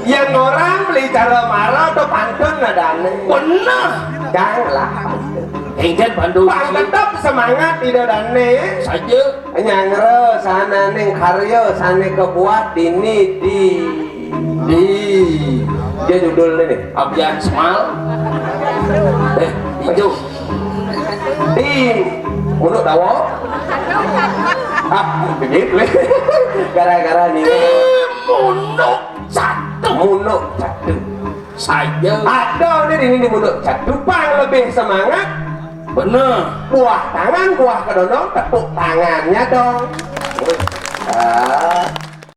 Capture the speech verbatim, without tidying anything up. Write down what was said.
Yang orang beli cara marah atau pantun nadane. Bener. Kang lah. Engken pantun. Pang tetep semangat di dadane. Saja. Nyangre sananing karya sane kebuat dini di di dia judulnya nih. Abian Semal. Eh, itu. Di Munduk Dawa. Ah, begitu. Gara-gara nih. Di Munduk Catu. Munduk Catu. Saja. Ada nih ini di Munduk Catu. Pang lebih semangat. Bener. Buah tangan, buah kedondong, tepuk tangannya dong.